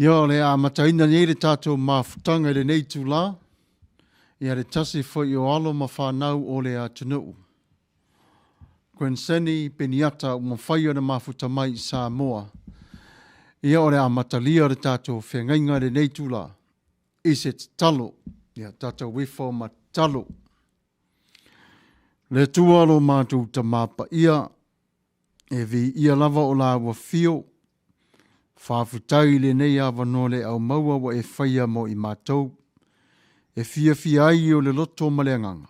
Ia, o le amataina nei le tatou mafutaga i lenei itulā, ia le tasi foi o alo ma fanau o le atunuu. Quenseni Peniata ua mafai ona mafuta mai i Samoa. Ia, o le amatalia o le tatou feagaiga i lenei itulā i se tatalo. Ia, tatou ifo ma tatalo. Le Atua lo matou Tamā Paia, E viia lava o lāua afio, faafetai i lenei avanoa le aumaua ua e faia mo i matou, e fiafia ai o le loto ma le agaga,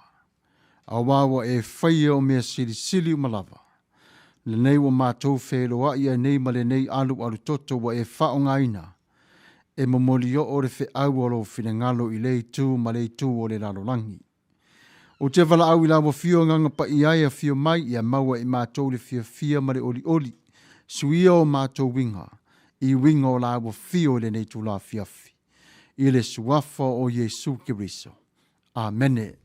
auā ua e faia o mea silisili uma lava. Lenei ua matou feiloai ai nei ma lenei alualu toto ua e faaaogaina e momoli oo le feau o lou finagalo i lea itu ma lea itu o le lalolagi. Ou te valaau i lau Afio Agaga Paia e afio mai ia maua e matou le fiafia ma le olioli, suia o matou uiga i uiga o lau Afio i lenei itula afiafi, i le Suafa o Iesu Keriso. Amene.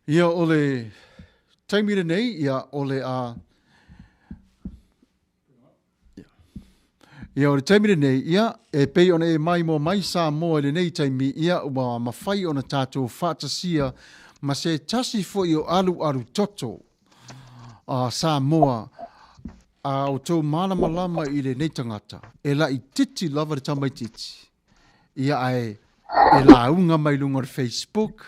Ia o le taimi lenei, ia o le a Ia, o le taimi lenei, ia, e pei ona e maimoa mai Samoa i lenei taimi, ia, ua mafai ona tatou faatasia ma se tasi foi o alualu toto a Samoa a outou malamalama i lenei tagata, e laititi lava le tamaititi. Ia ae e lauga mai luga o le Facebook,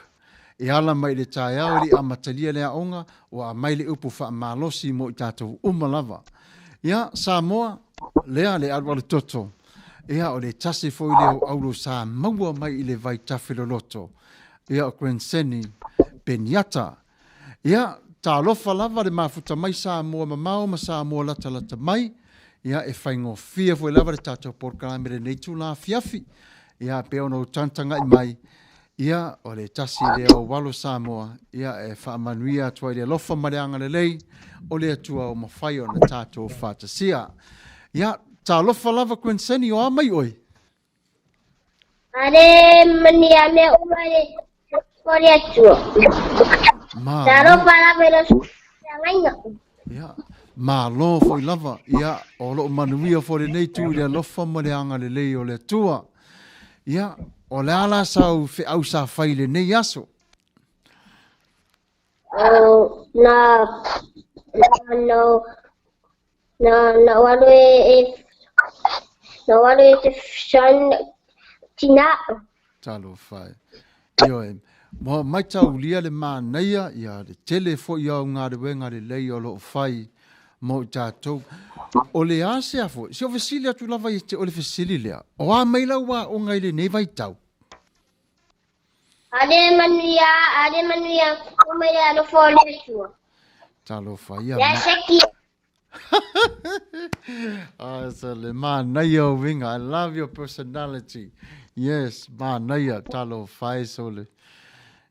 e ala mai i le taeao e le i amatalia le aoga, ua aumai le upu faamalosi mo i tatou uma lava. Ia, Samoa, lea le alualu toto. Ia, o le tasi foi lea o aulo sa maua mai i le vai tafeloloto. Ia, o Grenseni Peniata. Ia, talofa lava le mafuta mai Samoa mamao ma Samoa latalata mai. Ia, e faigofie foi lava le tatou polokalame i lenei itula afiafi. Ia, pei ona ou tagatagai mai, ia, o le tasi lea o alo Samoa, ia, e faamanuia atu ai le alofa ma le agalelei o le Atua ua mafai ona tatou faatasia. Ia, talofa lava Quenseni, o a mai oe? Ale manuia mea uma le o le Atua. Ma, Talofa lava i lo feagaiga. Ia, malo foi lava. Ia, o loo manuia foi lenei itu i le alofa ma le agalelei o le Atua. Ia, o le a la sau feau sa fai i lenei aso? O, na, na, na, na, na o alu e, e, na o alu e te san, tina. Talofa e. Ioe, ua maitaulia le manaia, ia, le tele foi o au galuega lelei o lo o fai mo i tatou. O le a se a foi? Se o fesili atu lava ia te oe le fesili lea, o a mai lau aoga i lenei vaitau? Ale manuia, ale manuia, o mai le alofa o le Atua. Talofa ia. Le seki. Ah, so le manaia o winga. I love your personality. Yes, manaia, talofa e sole.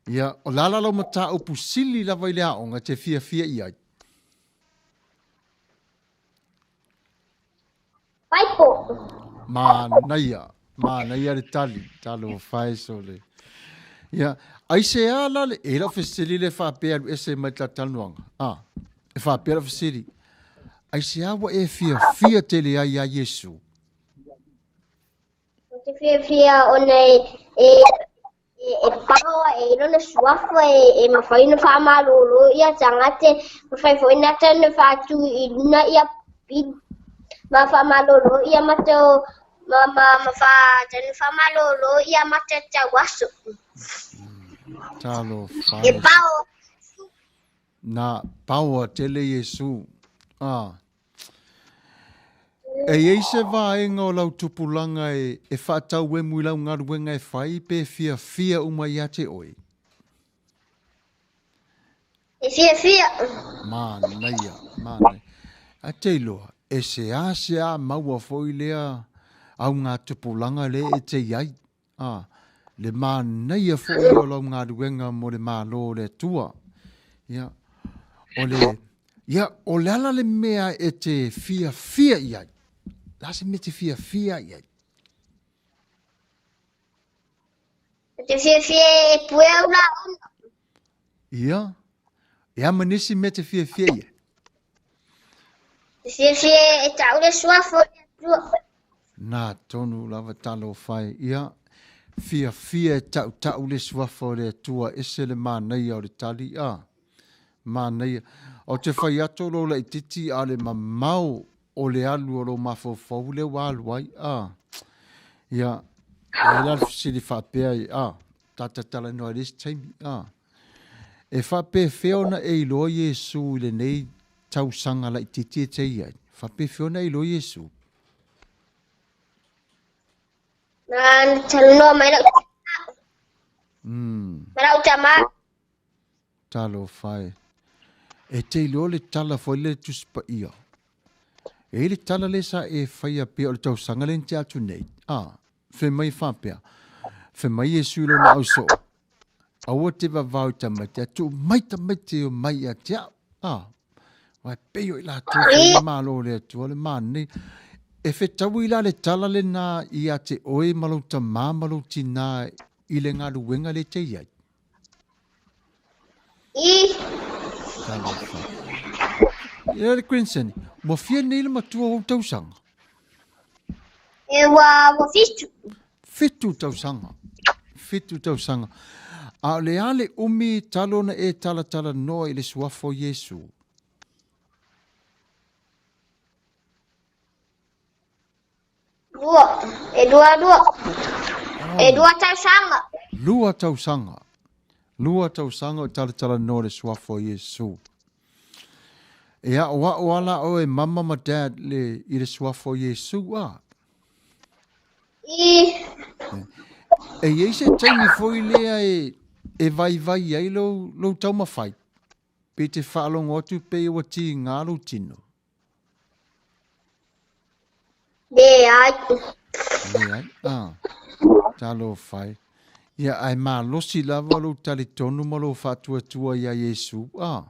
Ia, o le ala lau mataupu sili lava i le aoga te fiafia i ai. Paipo. Manaia, manaia le tali, talofa e sole. Ia, aisea la le, e lau fesili le faapea alu ese mai le talatalanoaga. Ah, e faapea lau fesili. Aisea ua e fiafia tele ai iā Iesu? Ou te fiafia ona e, e, e, e paoa e i lona suafa e, e mafai ona faamalolo ia tagata, mafai foi na tana faatu i luna ia pili. Ma faamalolo ia mata o ma ma ma fa tana faamalolo ia mata tauaso. Talofa E paoa. Na paoa tele Iesu. Ah. E i ai se vaega o lau tupulaga e, e faatauemu i lau galuega e fai pe fiafia uma ia te oe? E fiafia. Manaia, manaia. A te iloa, e seasea maua foi lea au ngā tupulaga le e te i ai. Ā, le manaia foi ia o lau galuega mo le Malo o le Atua. Ia, o le, ia, o le ala le mea e te fiafia i ai. La se mea te fiafia i ai. E te fiafia e pue au la ona. Ia, e ama nisi mea te fiafia i ai. E fiafia e ta'u le suafa o le Atua. Na tonu lava talofa e. Ia, fiafia e ta'uta'u le suafa o le Atua, ese le manaia o le tali, a. Manaia. Ou te fai atu o lou laitiiti a o le mamao o le alu o lou mafaufau lea ua alu ai, a. Ia, e i ai la le fesili faapea, a, ta talanoa i le isi taimi, a. E faapefea ona e iloa Iesu i lenei tausaga laitiiti e te i ai? Faapefea ona e iloa Iesu? Na talanoa mai lau ma lau tama. Talofa e. E te iloa le tala foi lea Tusi Paia. E i ai le tala lea sa e faia pea o le tausaga lea na tea atu nei. A, fai mai faapea, fai mai Iesu i lona ausoo, Aua te vavao i tamaiti, a tuu mai tamaiti e omai ia te au. A, aua e pei o i latou fai le Malo o le Atua le manaia. E fetaui la le tala lena ia te oe ma lou tamā ma lou tinā i le galuega lea e te i ai? I. Talofa. Ia le Crinson, ua fia nei le matua o ou tausaga? E ua 7. 7 tausaga. 7 tausaga. A o le a le umi talu ona e talatalanoa i le suafa o Iesu? Lua. E lua, lua. E 2 tausaga. 2 tausaga. 2 tausaga o talatalanoa i le suafa o Iesu. E aʻoaʻo a la ʻoe e mama ma dad le, i le suafa o Iesu, a? I. E i ai se taimi foi lea e, e vaivai ai lou, lou taumafai, pe te faalogo atu pei ua tiga lou tino? Leai. Leai, a. Talofa e. Ia, ae malosi lava lou talitonu ma lou faatuatua iā Iesu, a.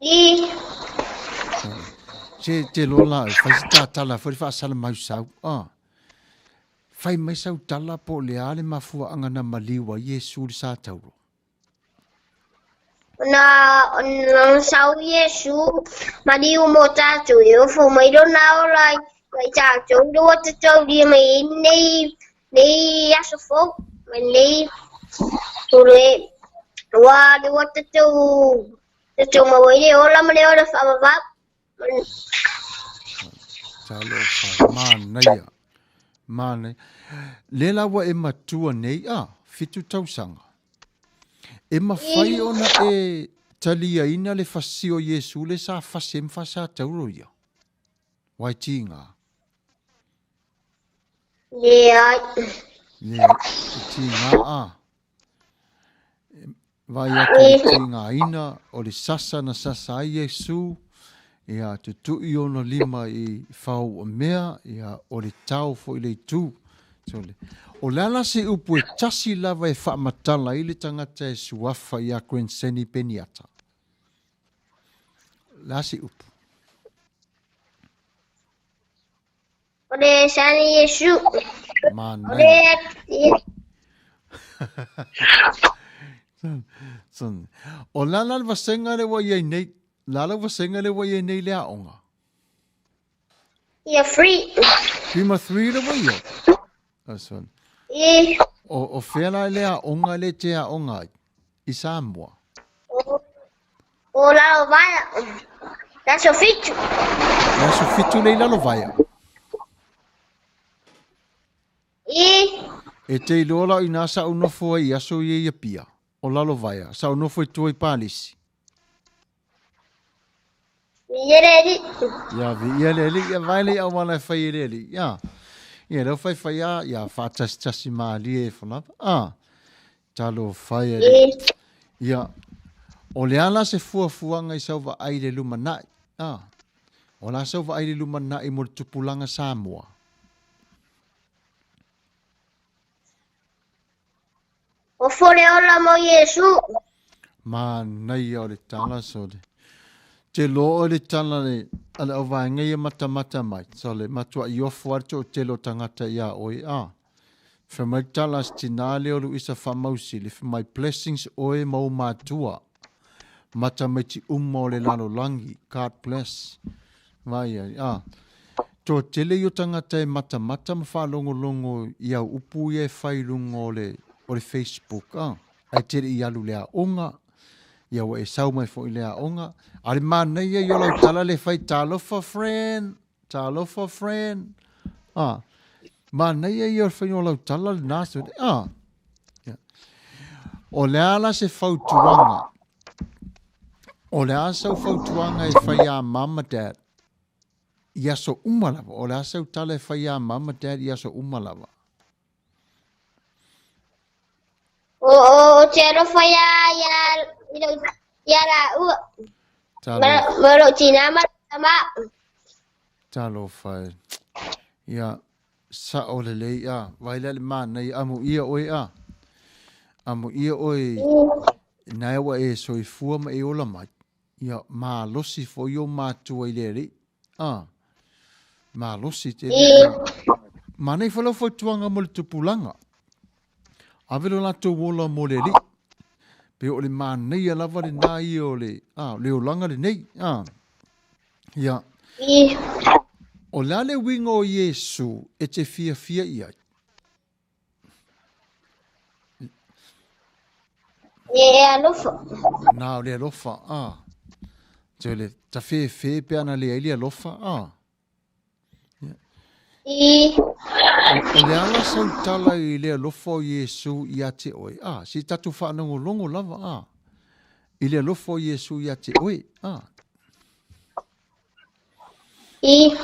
I. Se te loa la, fai se tātala foi le faasala mau sau, a. Fai mai sau tala po o le a le mafuaaga na maliu ai Iesu i le satauro. Ona, ona sau Iesu, maliu mo tātou, e ofo mai lona ola i tātou, le ua tataulia mai ai nei, nei aso fou, mai nei, o le, ua, le ua tatou, tatou maua ai le ola ma le ola faavavau. Talofa, manaia, manaia. Lea la ua e matua nei, a, 7 tausaga. E mafai ona e taliaina le fasi o Iesu le sa fasi ai ma faasatauro ia. Waitiga. Leai. Leai, e tiga a. Vaai atu i le tigaina o le sasa na sasa ai Iesu, ia tutui ona lima i fao ua mea, ia o le tao foi le itu. So, le, o le a la se upu e tasi lava e faamatala ai le tagata e suafa iā Grenseni Peniata? O le a se upu? O le sani Iesu. Manaia. O le a la le vasega lea ua i ai nei? Le a la vasega lea ua i ai nei le aoga? Ia 3. Prima 3 le ua i ai? That's one. I. O fea la le aoga le te aoga ai? I Samoa? O Lalovaea. Le aso 7. Le aso 7 le i Lalovaea? I. E te iloa la o inā sa ou nofo ai i aso ia i Apia, o Lalovaea, sa ou nofo i tua i Palisi. Viia le Alii. Ia, viia le Alii. Ia, vae le i auala e fai e le Alii. Ia, ia lea ua faifai a, ia, faatasitasi malie ifo lava. A, talofa e Alii. Ia, o le a la se fuafuaga i sau vaai i le lumanai? A, o le a sau vaai i le lumanai mo le tupulaga Samoa? Ofo le ola mo Iesu. Manaia o le tala sole. Te loa oe le tala le a le auvaega ia matamata mai sole matuai ofo lava le toatele o tagata iā oe a. Fai mai le tala a si tinā lea o Luisa Faamausili fai mai blessings oe ma ou matua. ma tamaiti uma o le lalolagi. God bless. Vai ai, a. Toatele i o tagata e matamata ma faalogologo i au upu ia e fai i luga o le, o le Facebook, a. Ae tele i alu le aoga, ia ua e sau mai foi i le aoga. A le manaia i o lau tala le fai talofa friend, talofa friend. A, manaia ia o le faiga o lau tala lena, a. O le a la se fautuaga? O le a sau fautuaga e fai iā mum ma dad i aso uma lava? O le a sau tala e fai iā mum ma dad i aso uma lava? O, o, o te alofa ia, ia, i lou, ia lāua. Talo. Ma, ma lou tinā ma lou tama. Talofa e. Ia, Sao lelei a, vai lea le manaia amuia oe a. Amuia oe nae ua e soifua ma e ola mai. Ia malosi foi o matua i le alii. A, malosi tele. Ia, manaia foi lau fautuaga mo le tupulaga. Ave lo latou ola mo le alii. Pe o le manaia lava lena ia o le, a, le olaga lenei. A, ia. O le a le uiga o Iesu e te fiafia i ai? E alofa. Na, o le alofa, a. Te le tafefe pe ana leai le alofa, a. I. O le a la sau tala i le alofa o Iesu ia te oe? A, se i tatou faalogologo lava, a. I le alofa o Iesu ia te oe, a. I.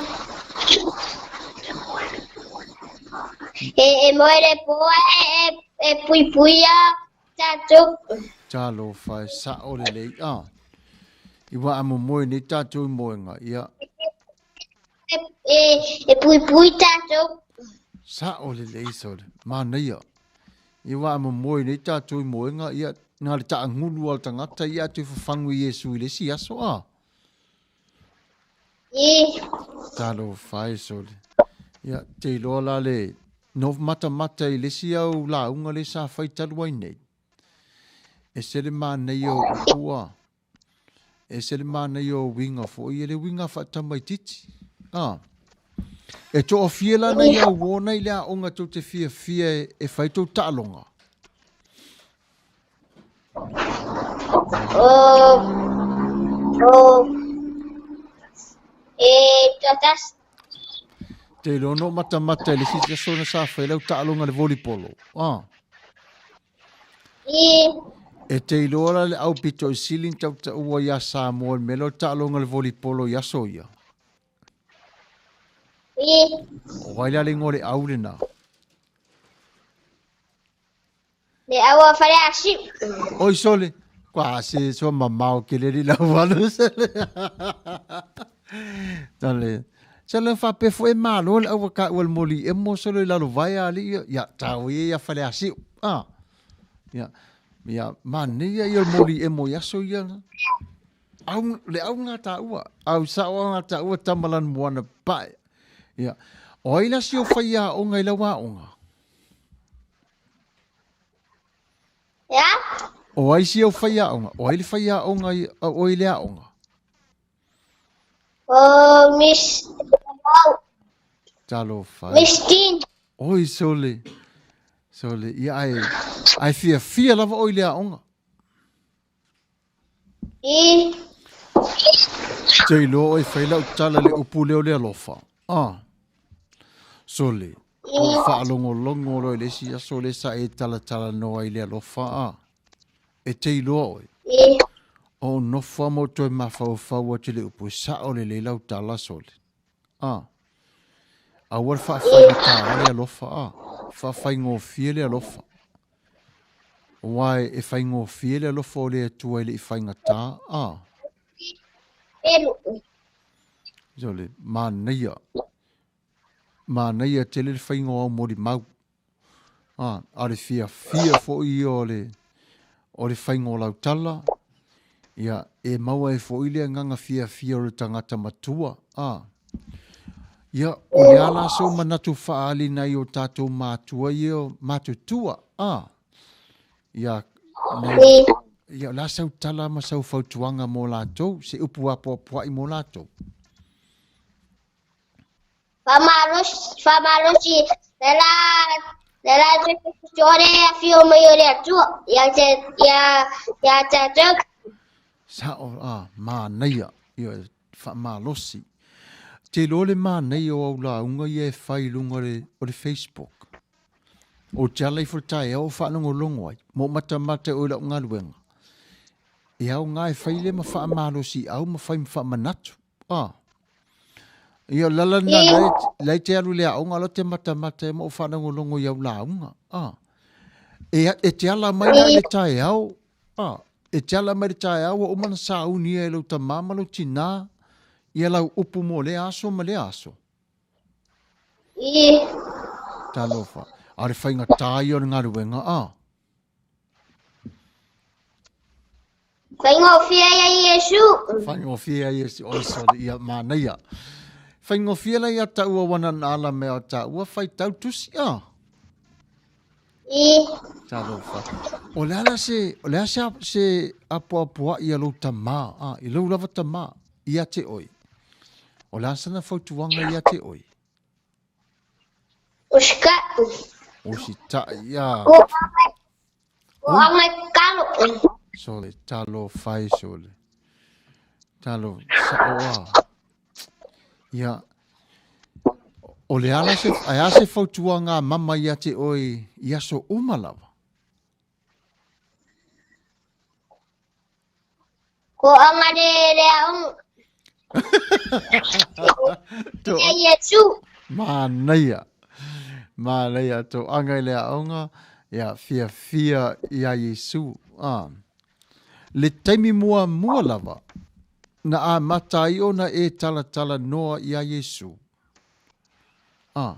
E, e moe le po e, e, e puipuia tatou. Talofa e sao lelei, a. I wa a momoe nei tatou i moenga, ia. E, e, e puipui tatou. Sao lelei sole, manaia. I wa a momoe nei tatou i moenga, ia, na le taangulu a le tagata, ia atu i fafagu i Iesu i le isi aso, a. I. Talofa e sole. Ia, te iloa la le, no matamata i le isi au lauga le sa fai talu ai nei. E se le manaia o upu a. E ese le manaia o uiga foi, e le uiga faatamaitiiti. A. E toafia la nai au uo nei le aoga tou te fiafia e, e fai tou taaloga? O, o, e toatasi. Te iloa no matamata i le isi aso na sa fai lau taaloga le volleyball. A. E te iloa la le aupito i sili ni tautaua iā Samoa i le mea lea o le taaloga o le volleyball i aso ia. O ai la le igoa o le au lena? Le au a Faleasiu. Oi sole, kua se soa mamao kele li lau alu sole. Tale. Sole faapea foi e malo le au a ka ua le moli emo sole i lalo vai a alii ia, ia tau ia ia Faleasiu. Ah. Ia, ia manaia ia o le moli emo i aso ia. Au, le au ngā tāua. Au sao au ngā tāua tama lan moana pae. Ia. O ai la si o whai aonga i lau aonga? Ia? O ai si au whai aonga? O ai le whai aonga i, o i le aonga? O Miss Talofa. Miss Jean. Oi, sole. Sole. Ia, ai, ai fia fia lava oi le aonga. I. Te iloa oi whai lau tala le upu leo le alofa. Ah. Sole. O whaalongolongo loe le isi aso le sa e tala tala noa i le alofa. Ah. E te iloa oe. I. O nofo a mo toe mafaufau atu i le upu e sao lelei lau tala sole. A. Aua le faafaigata le alofa a. Faafaigofie le alofa. Aua e faigofie le alofa o le Atua e le i faigata a. Pelu. Sole, manaia. Manaia tele le faiga o au molimau. A, a le fiafia foi ia o le, o le faiga o lau tala, ia, e maua ai foi le agaga fiafia o le tagata matua, a. Ia, o le a la sou manatu faaali nai o tatou matua ia matutua, a. Ia, nai, Ia, o le a sau tala ma sau fautuaga mo latou, se upu apoapoai mo latou? Faamalosi, faamalosi, le la, le la te fesoasoani e afio mai o le Atua ia te, ia, ia tatou. Sa'o, a, manaia, ioe, faamalosi. Te iloa le manaia o au lauga ia e fai i luga o le, o le Facebook. O te ala ifo le taeao o faalogologo ai, ma ou matamata i oe i lau galuega. E aoga e fai lea ma faamalosiau ma fai ma faamanatu. A. Ia, o le ala lena, la e, la e te alu i le aoga, o la te matamata ai ma ou faalogologo i au lauga. A. E, e te ala mai la i le taeao, a, e te ala mai i le taeao ua uma ona saunia e lou tamā ma lou tinā ia lau upu mo lea aso ma lea aso. I. Talofa. A o le faigata ia o le galuega, a. Faigofie ia Iesu. Faigofie ia Iesu. Oi, sorry, ia manaia. Faigofie la ia taua wana na ala mea o taua faitau tusi, a. I. Talofa. O le ala se, o le a se, se apoapoai a lou tamā, a, i lou lava tamā, ia te oe. O le a sana fautuaga ia te oe? O sikaʻi. O sitaʻi, ia. O anga kalo. Sole, talofa e sole. Talo, sa'o a. Ia, o le ala se, ae a se fautuaga a mama ia te oe i aso uma lava? Ko anga le le aoga. To, Ia Iesu. Manaia. Manaia to anga i le aoga, ia fiafia ia Iesu. Ah. Le taimi muamua lava, na amata ai ona e talatala noa ia Iesu. Ah.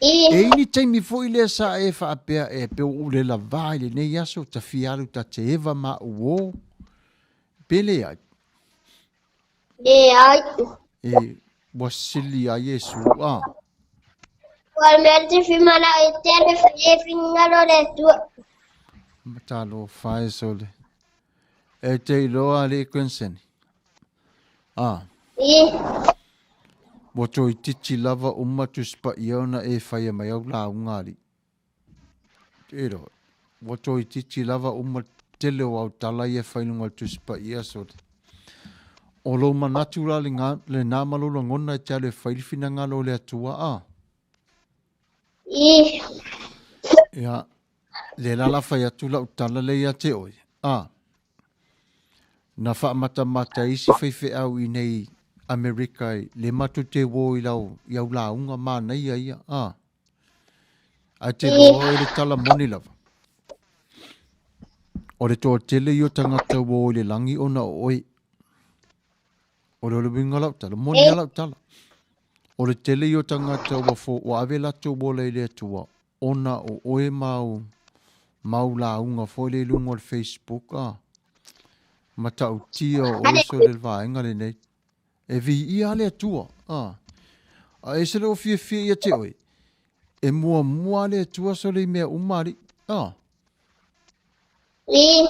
I. E i ni taimi foi lea sa e faapea e pe ua ou le lavā i lenei aso, ta fia alu ta te eva ma au o. Pe leai. Leai. E, ua sili ia Iesu, a. Ua mea te whimana e te ale e whingalo le Atua. Talofa e sole. E te iloa le Quinsen. A. I. Ua toeitiiti lava uma Tusi Paia ona e whaia mai au lauga alii. Ero, ua toeitiiti lava uma tele o au tala ia e fai i luga o le Tusi Paia, sole. O lou manatu la lenā ma lou lagona e te alu e fai le finagalo o le Atua, a. I. Ia, lea la la fai atu lau tala lea ia te oe, a. Na faamatamata isi faifeau i nei Amerika i le matou te uo i lau, i au lauga manaia ia, a. Ae te loa i le tala moni lava. O le toatele ia o tagata ua o i le lagi ona o oe. O le o le uiga lau tala, moni lava lau tala. O le tele ia o tagata ua fo, ua ave latou ola i le Atua ona o oe ma au, ma au lauga foi lea i luga o le Facebook a. Matautia o oe sole le vaega lenei. E viia le Atua, a. A ese lou fiafia ia te oe, e muamua le Atua sole i mea uma alii, a. I.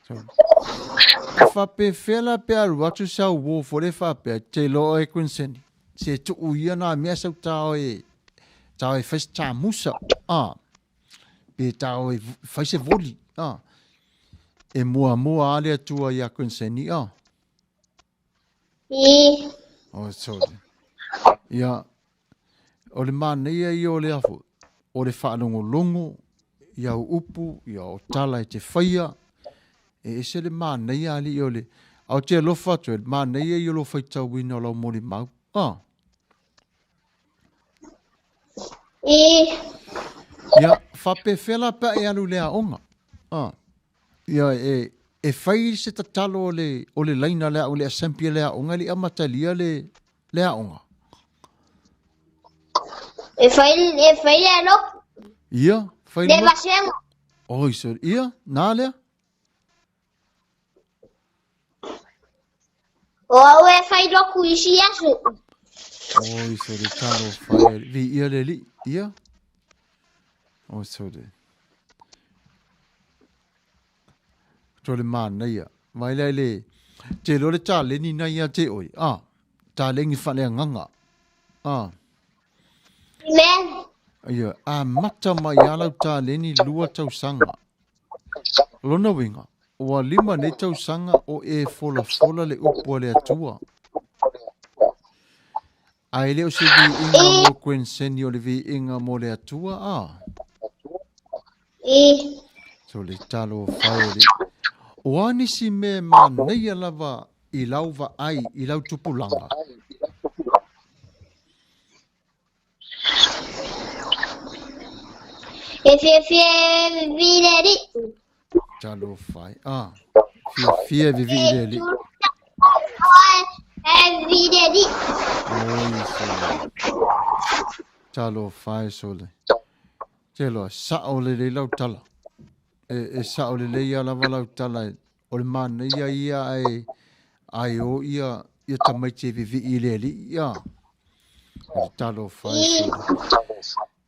So, e faapefea la pe alu atu sau uo foi le faapea, te iloa oe Quinseni, se tuu ia nā mea sau tao e, tao e fai se tamusa, a. Pe tao e fai se voli, a. E muamua a le Atua ia Quinseni, a. I. Oh, sorry. Ia, o le manaia ia o le afo, o le faalogologo i au upu, ia o tala e te faia, e ese le manaia alii o le, a o te alofa atu e, le manaia ia o lou faitauina o lau molimau. Ah. I. Ia, faapefea la pe a e alu i le aoga. Ah. Ia, e, e fai se tatalo o le, o le laina le o le assembly le aoga, e le i amatalia le, le aoga. E fai, e fai le alofu. Ia, fai le vasega. Oi, sorry. Ia, nā lea? O au e fai loku isi aso. Oi, sorry, talo fai. Vi ia le li. Ia. Oi, sorry. To le manaia. Vai la le te lo le taleni na ia te oi. Ah, taleni faaleagaga. Ah. Amen. Ia, amata mai lava lau taleni 2 tausaga. Lona uiga, ua 5 nei tausaga o e folafola le upu a le Atua. Ae le o se viiga mo Gwen-Seni o le viiga mo le Atua, a? I. So le talofa e o le. O a nisi mea e manaia lava i lau vaai i lau tupulaga? E fiafia e vivii i le Alii. Talofa e. A. Fiafia e vivii i le Alii. E vivii i le Alii. Oi, sole. Talofa e sole. Te loa, sao lelei lau tala. E, e sao lelei ia lava lau tala. O le manaia ia ae, ae o ia, ia tamaiti e vivii i le Alii, ia. O le talofa e sole.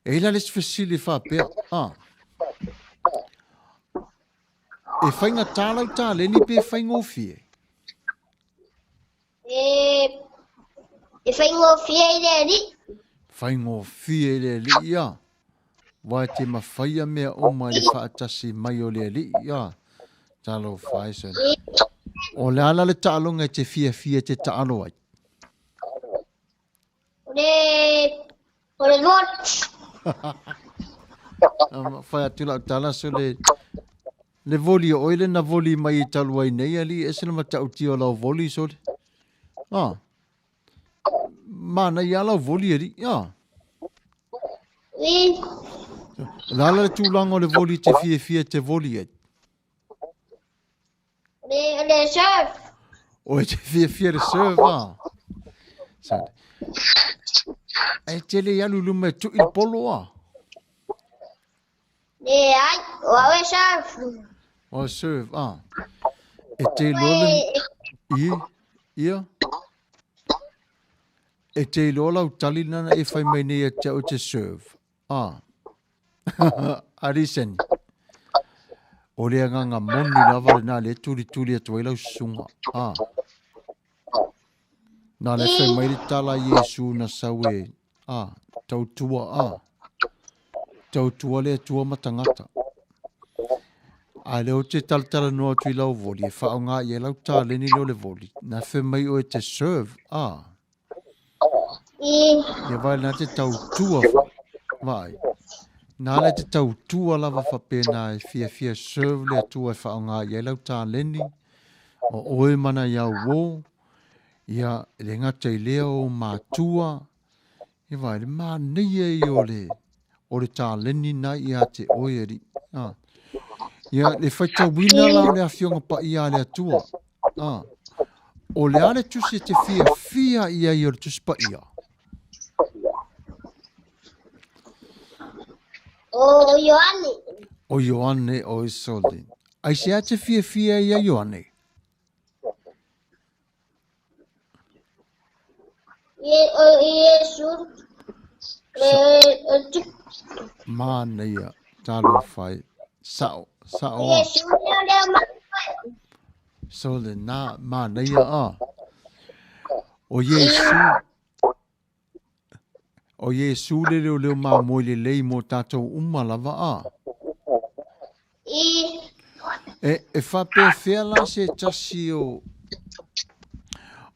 E i la le isi fesili faapea, a. E faigata lau taleni pe faigofie? E, e faigofie i le Alii. Faigofie i le Alii, ia. Aua e te mawhaia mea uma i le faatasi mai o le Alii, ia. Talofa e sole. O le a la le taaloga e te fiafia e te taalo ai? O le, o le voli. Whai atu lau tala sole, le voli o oe le na voli mai i talu ai nei, alii, e ese le matautia o lau voli sole. Ah. Manaia lau voli alii. Ah. I. O le a la le tulaga o le voli te fiafia te voli ai? Le, le serve. O e te fiafia le serve, ah. Sa, e tele i alu i luma e tui le polo, ah. Leai, o au e serve. O e serve, ah. E te iloa le... I, ia. E te iloa lau tali lena e fai mai nei ia te au e te serve. Ah. Alison. O le agaga moni lava lena lea e tulituli atu ai lau susuga. Ah. Na le fai mai le tala a Iesu na sau e, a, tautua, a, tautua le Atua ma tagata. A lea ou te talatalanoa atu i lau voli, e faaaoga i ai lau taleni lea o le voli, na fai mai oe e te serve, a. Ia vaai na te tautua foi, vaai. Na le te tautua lava faapena e fiafia serve le Atua e faaaoga i ai lau taleni, o oe ma nai au uō, ia, e le gata i lea o matua, ia vaai, le manaia ia o le, o le taleni na ia te oe alii. Ah. Ia, le faitauina la o le Afioga Paia a le Atua. Ah. O le a le tusi e te fiafia i ai o le Tusi Paia? O Ioane. O Ioane, o Isoli. Aisea te fiafia i a Ioane? Iesu. Manaia, talofa e. Sao, sao a. Iesu lea lea mai. So le na, manaia a. O Iesu, o Iesu le leo leo mamoe lelei mo tatou uma lava a. I. E, e faapefea la se tasi o,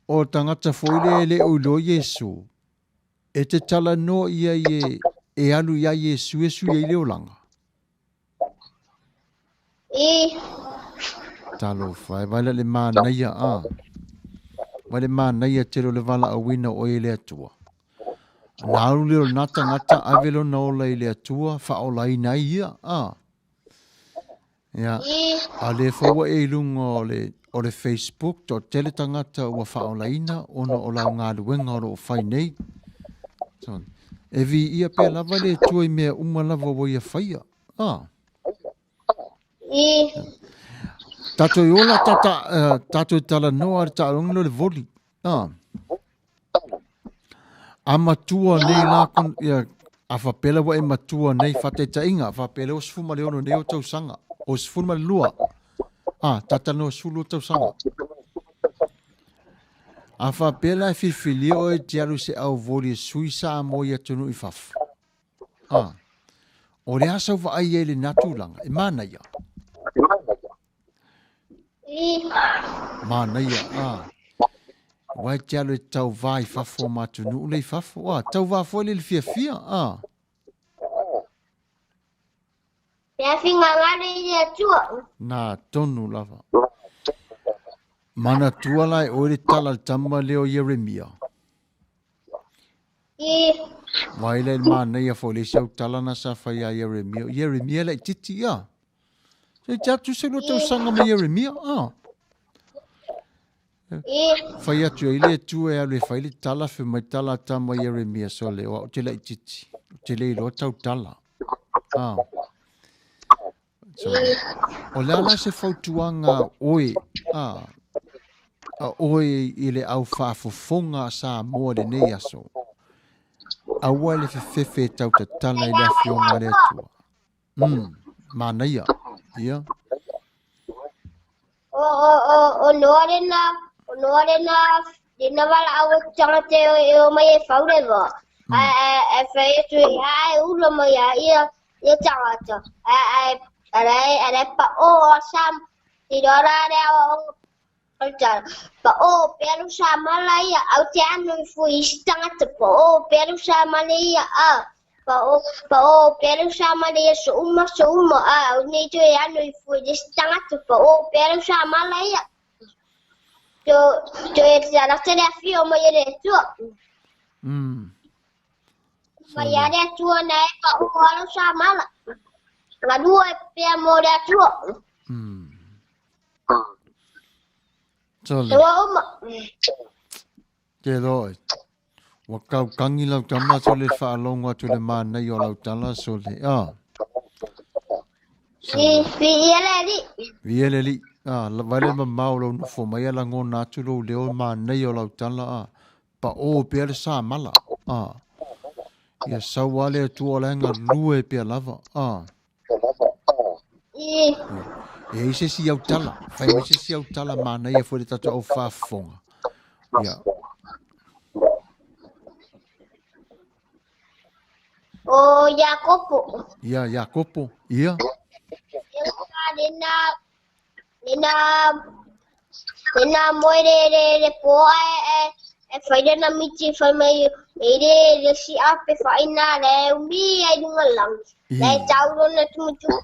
o tagata foi lea e le o iloa Iesu, e te talanoa i ai e, e alu iā Iesu e sui ai le olaga? I. Talofa e, vaai la le manaia a. Vaai le manaia tele o le valaauina o oe e le Atua. Na alu lea o lena tagata ave lona ola i le Atua, faaolaina ai ia, a. Ia, a lea foi ua e i luga o le, o le Facebook, toatele tagata ua faaolaina ona o lau galuega o lo o fai nei. So, e viia pea lava le Atua i mea uma lava ua ia faia. A. I. Tatou i ola tata, uh, tatou i talanoa le taaloga lea o le voli. A. A matua nei la kon, ia, a faapea la ua e matua nei, faataitaiga, faapea lea ua 16 nei ou tausaga, o 12. A, talanoa 12 tausaga. A faapea la e filifilia oe e te alu i se auvoli e sui Samoa i atunuu i fafo. A, o le a sau vaai ai i lena tulaga? E manaia. Manaia, a. Aua e te alu e tauvā i fafo ma atunuu lea i fafo. A, tauvā foi lea i le fiafia, a. Mea fingagalo i le Atua. Na tonu lava. Manatua la e oe le tala a le tama lea o Ieremia. I. Vai la i le manaia foi le isi au tala na sa fai ia Ieremia. O Ieremia laitiiti ia. Se te atu se lua tausaga ma Ieremia. Ah. Fai atu ai le Atua e alu e fai le tala, fai mai tala a tama Ieremia, sole, o au te laitiiti. Ou te le iloa tau tala. Ah. So, o le a la se fautuaga oe, ah, a oe i le au faafofoga a Samoa i lenei aso? Aua le fefefe e tautatala i le Afioga a le Atua. Manaia. Ia. O, o, o, o noa lena, o noa lena, lena valaau e tagata e, e o mai e fau le va. A, a, a fai atu e a e ula mai a ia, ia tagata. A, a, a le, a le pa o a sam, ti roa la le awa o o le tala. Pa o pea lu sa mala ia, au te anu i fui isi tagata, pa o pea lu sa mala ia, a. Pa o, pa o pea lau sa mala ia so uma, so uma, a au nei toe anu i fua i le isi tagata, pa o pea lau sa mala ia. To, toe talata le afio mai e le Atua. Mai a le Atua na e pa o a lau sa mala. Galua e pea mo le Atua. Sole. Te wa uma. Te loa. Ua kaukangi lau tama sole le faalogo atu i le manaia o lau tala sole. Ah. Sole. Viia le Alii. Viia le Alii. Ah, vai le mamao o lou nofo mai a lagona atu lou leo i le manaia o lau tala. Ah. Paʻō pea le samala. Ah. Ia sau lava le Atua o la e galue pea lava. Ah. I. E i ai se isi au tala. Fai mai se isi au tala manaia foi le tatou au faafofoga. Ia. O Iakopo. Ia, Iakopo. Ia. Ia lena, lena, lena moe le, le, le pō e, e, e fai lena miti fai mai e le, le si ape whaina le umi ai lunga langi. Le tau lona tumutumu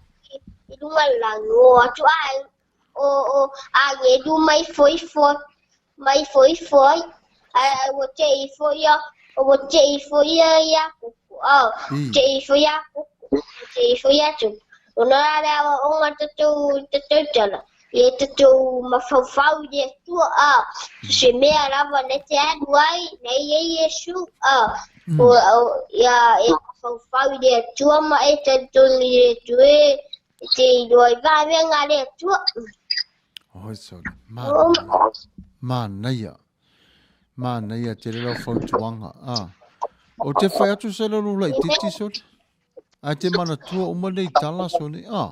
i lunga langi. O atu ai, o, o, a ngedu mai foi foi, mai foi foi. Ai, ua te i foi ia, ua te i foi ia Iakopo. Au, te i foi Iakopo, te i foi atu. Ona la le aoaoga tatou tatou tala, ia tatou mafaufau i le Atua, a, so se mea lava na te alu ai, na i ai Iesu, a, o, o, ia e mafaufau i le Atua ma e talitonu i le Atua e, e te iloa i vaavega a le Atua. Oi sole, manaia, manaia, manaia tele lau fautuaga, a. Ou te fai atu sole lou laitiiti sole. Ae te manatua uma nei tala sole, a.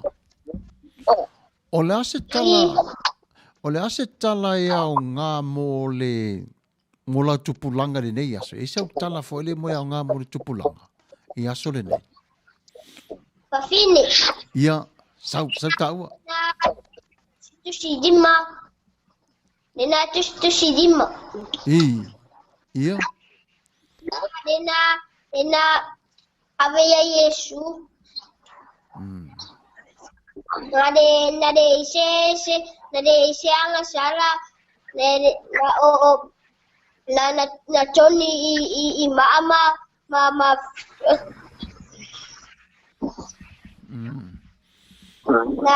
O le a se tala, o le a se tala e aoga mo le, mo lau tupulaga i lenei aso? E i ai sau tala foi lea mo e aoga mo le tupulaga i aso lenei? Fafine. Ia, sau, sau taua. Na tusi lima. Lena tusi tusi lima. I, ia. Lena, lena ave ia Iesu. Na le, na le se, se, na le se anga sala, le, na o, o, na, na, na toni i, i, i maa ma, ma, ma, na,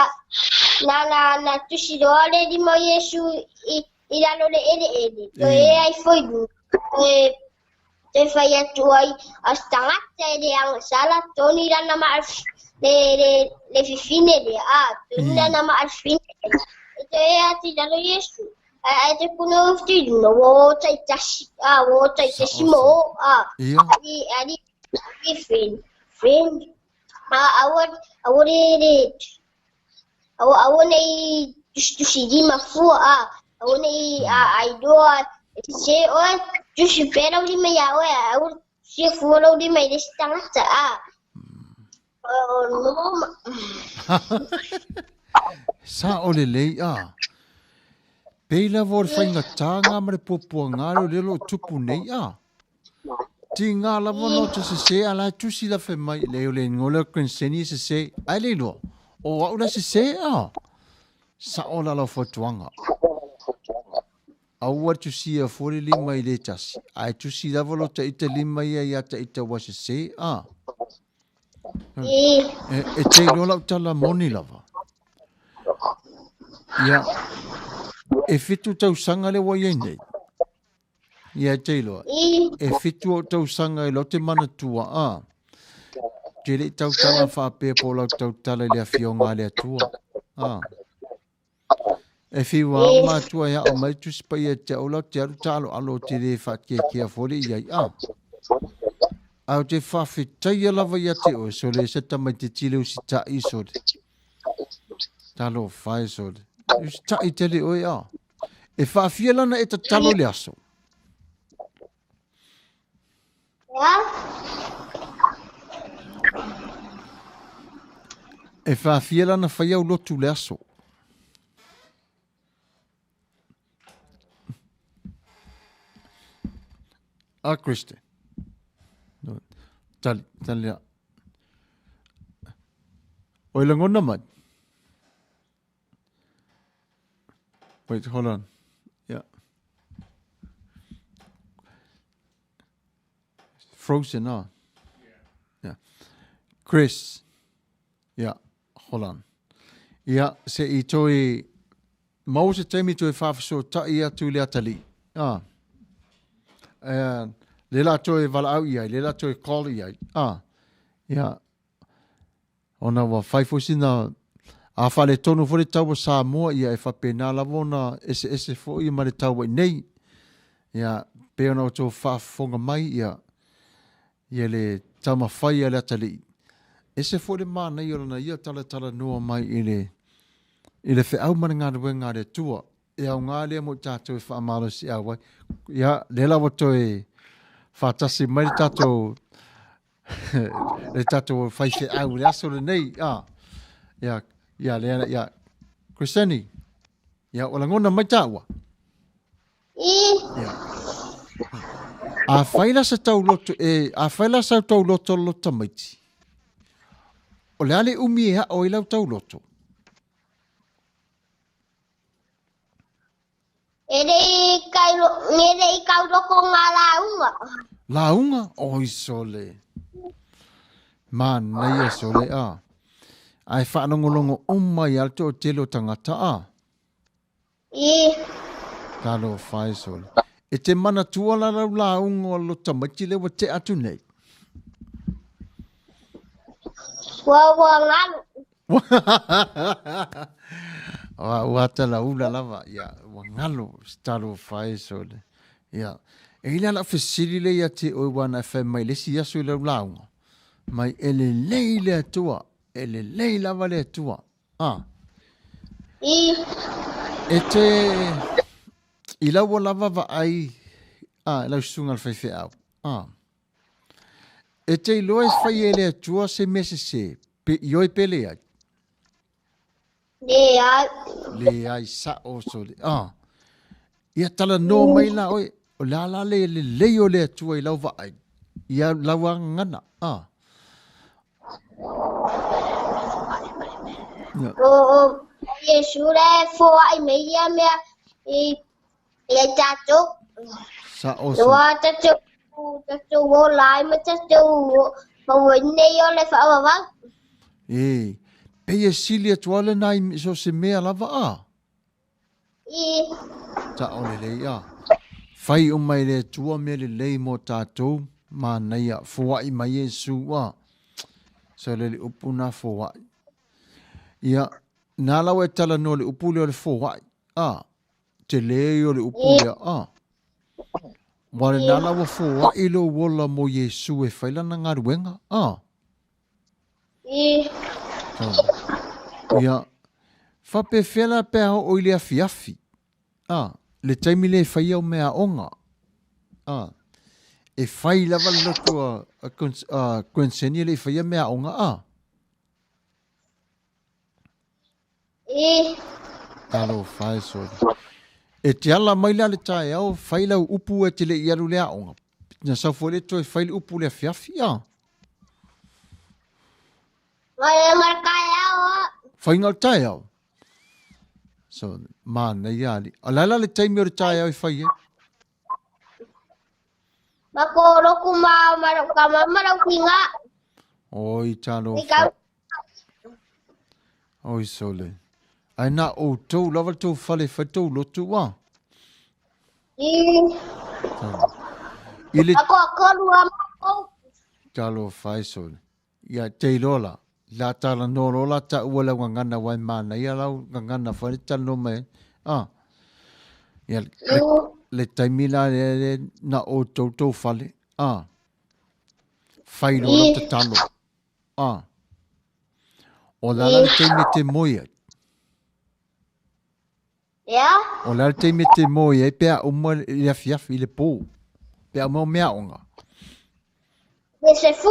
na, na, na tusi loa le lima o Iesu i, i lalo le eleele, toe ea ifo i luga, toe, toe fai atu ai a se tagata e le agasala, toni lana maa le, le, le fifine lea, a, toni lana maa fifine lea, e toe ea atu i lalo Iesu. Ae te puna o te luna, ua o taitasi, a, ua o taitasi mo o, a, ali, ali, ali, fen, fen, a, aua, aua le, le, aua, aua nei Tusitusilima fua a aua ne i a a iloa e sese oe, tusi pea lau lima iā oe ae aua le tusia fua lau lima i le isi tagata a. O noma. Sa'o lelei a. Pei lava o le faigatā ma le puapuagā leo lea o lo o tupu nei a. Tigā lava ona ota sesē a la e tusi la fai mai, leai o le igoa lea o Grenseni e sesē, ae le iloa, o au la e sesē a. Sa'o la lau fautuaga. Aua le tusia fua le lima i le tasi, ae tusi lava lo ta ita lima ia iā ta ita ua sesē a. E te iloa lau tala moni lava. Ia, e 7 tausaga lea ua i ai nei. Ia, e te iloa. E 7 ou tausaga i lau te manatua, a. Te le i tautala faapea po o lau tautala i le afioga a le Atua. A. E fiu lava o matua e ao mai Tusi Paia te au lau te alu taaloalo o te le faatiatia fua le i ai, a. Ae ou te faafetaia lava ia te oe, sole, se tamaitiiti le usitai, sole. Talofa e, sole. Usitai tele oe, a. E faafia lana e tatalo i le aso. E faafia lana fai au lotu le aso. A Kriste. No, tali, tali a. Oi langona mai. Wait, hold on. Yeah. Frozen, huh? Yeah. Chris. Yeah, hold on. Ia, se i toe maua se taimi toe faafesootai atu i le atalii. Ah. Le la toe valaau i ai, le la toe call i ai. Ah. Ia, ona ua fai foi sina a faaletonu foi le tau o Samoa, ia e faapena lava ona eseese foi ma le tau ai nei. Ia, pei ona outou faafofoga mai, ia, ia le taumafai a le atalii. Ese foi le manaia o lana ia talatalanoa mai i le, i le feau ma le galuega a le Atua. E aoga lea mo i tatou e faamalosiau ai. Ia, lea la ua toe faatasi mai le tatou le tatou faifeau i le aso lenei. Ah, ia, ia, lea, ia. Christeni, ia, ua lagona mai tāua? I. Ia. A fai la sa tauloto, e, a fai la sa tauloto lo tamaiti, o le a le umi e ao i lau tauloto? E le i kai, e le i kauloko ngā lāunga. Lāunga? Oi sole. Manaia sole a. Ae whaalongolongo uma i a le toatele o tangata a. I. Talofa e sole. E te manatua la lau lāunga o lo tamaiti le ua tea atu nei. Ua ua ngalu. Ua ua tala ula lava, ia, ua ngalo, talofa e sole. Ia, e i le ala fesili le ia te oe ua na e fai mai le isi aso i lau lauga. Mai e lelei le Atua, e lelei lava le Atua. Ah. I. E te, i lau lava vaai, ah, lau susuga le faifeau. Ah. E te iloa e fai e le Atua se mea sesē, pe ioe pe leai? Leai. Leai, sa'o sole. Ah. Ia talanoa mai la oe, o le a la le lelei o le Atua i lau vaai, ia lau agagana. Ah. Ia. O, o, Iesu la e foai mai ia mea i Ia tatou. Sa'o sole. Ua tatou tatou ola ai ma tatou mauaina nei o le faavavau. E, pei e sili atu lava lena i so o se mea lava a? I. Sa'o lelei a. Fai uma e le Atua mea lelei mo tatou, manaia, foai mai Iesu a. Sole le upu na foai. Ia, na la ua e talanoa i le upu lea o le foai, a. Tele ia o le upu lea, a. Ua lena la ua foai lou ola mo Iesu e fai lana galuega, a. Ia, Faapefea la pe a oo i le afiafi, a, le taimi lea e fai au meaaoga, a, e fai lava le lotu a, a, a Grand e le i faia meaaoga, a. I. Talofa e sole. E te ala mai la le taeao, fai lau upu e te le i alu le aoga. Na sau foi le toe fai le upu le afiafi, a. Faiga le taeao a. Faiga le taeao. So, manaia ali. O le ala le taimi o le taeao e fai ai? Ma ko loku ma ma lau kama ma lau kinga. Oi, talofa. Oi, sole. Ai na outou lava le tou fale fai tou lotu a. I. I le... Ako akolu a makou. Talofa e sole. Ia, te iloa la, la talanoa loa la taua lau gagana aua e manaia lau gagana foi le talanoa mai ai. Ah. Ia, le, le taimi la lea le na outou tou fale. Ah. Fai loa lau tatalo. Ah. O la la le taimi e te moe ai. Ea? O le a le taimi e te moe ai pe a uma i le afiafi i le pō? Pe a uma o meaaoga? Le 10.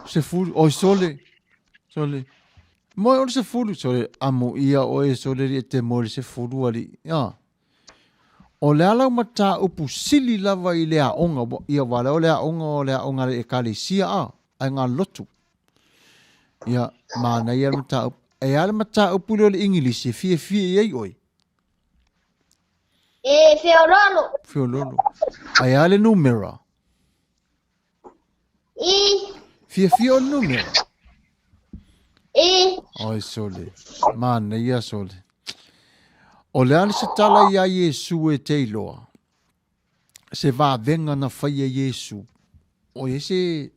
10, oi sole, sole. Moe o le 10, sole, amo ia oe sole li e te moe le 10 ali. Ia. O le a lau mataupu sili lava i le aoga, ia wale o le aoga o le aoga le ekalesia a, ai ngā lotu. Ia, manaia le mataupu. E a le mataupu lea o le Igilisi e fiafia i ai oe? E feololo. Feololo. Ae a le numera? I. Fiafia o le numera? I. Oi sole. Manaia sole. O le a le se tala iā Iesu e te iloa? Se vavega na faia Iesu. O i ai se,